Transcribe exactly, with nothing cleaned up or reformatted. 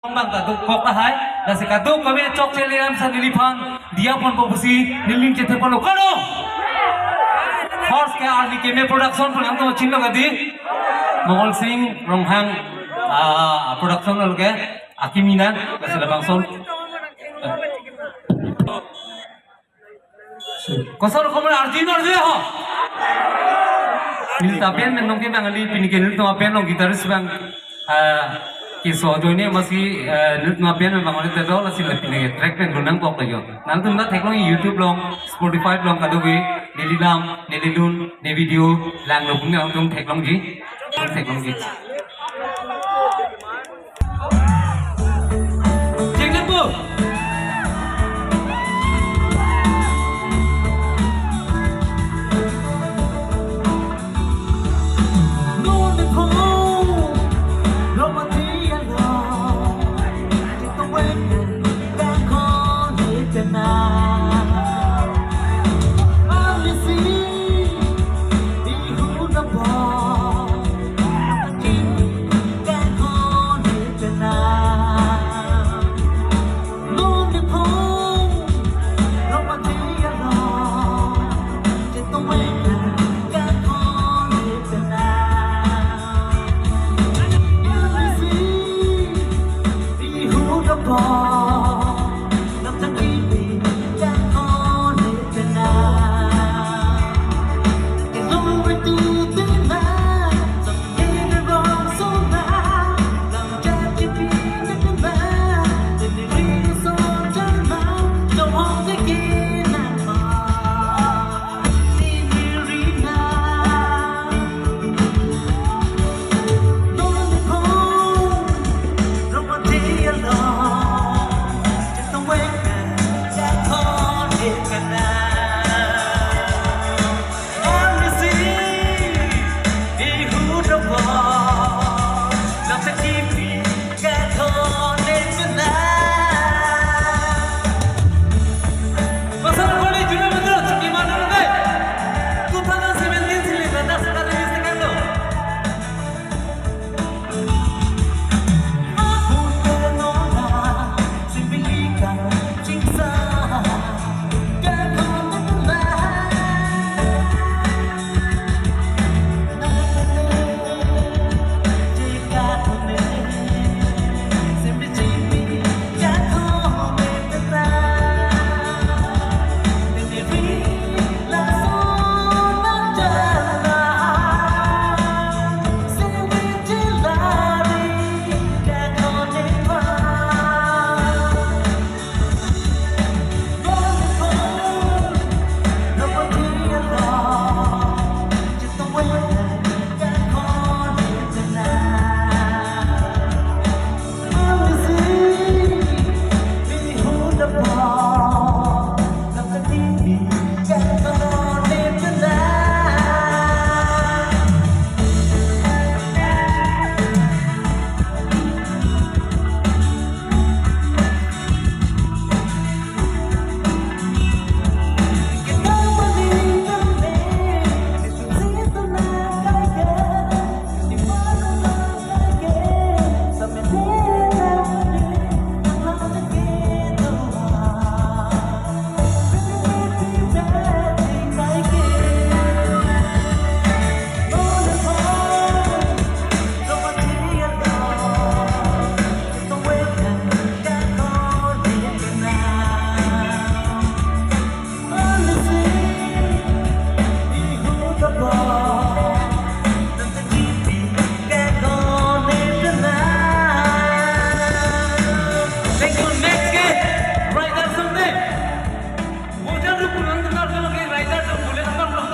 Bang ta dokok tahai, lasi kadokave chokche le-am sa neliphan diya ponpo pusi nelining chethe ponlo. Kono? First ke army keme production pu nangtum chinilo kadi. Mongol Sing Ronghang, ah, production lo ke, akimi nang, lasi labangson. Koson rokom arju non arju ho. Nelitum a-band pen nong ke Bangali, pini ke nelitum a-band along guitarist bang, ah, keso ajoine masi, ah, nelitum a-band pen Bangali te do, lasi le pini ke track pen lunang bok lagi. Nangtum ta theklong YouTube along, Spotify along kadokave, neli lam, neli lun, ne video, langlo pu nangtum theklongji, theklongji. Cek lampu.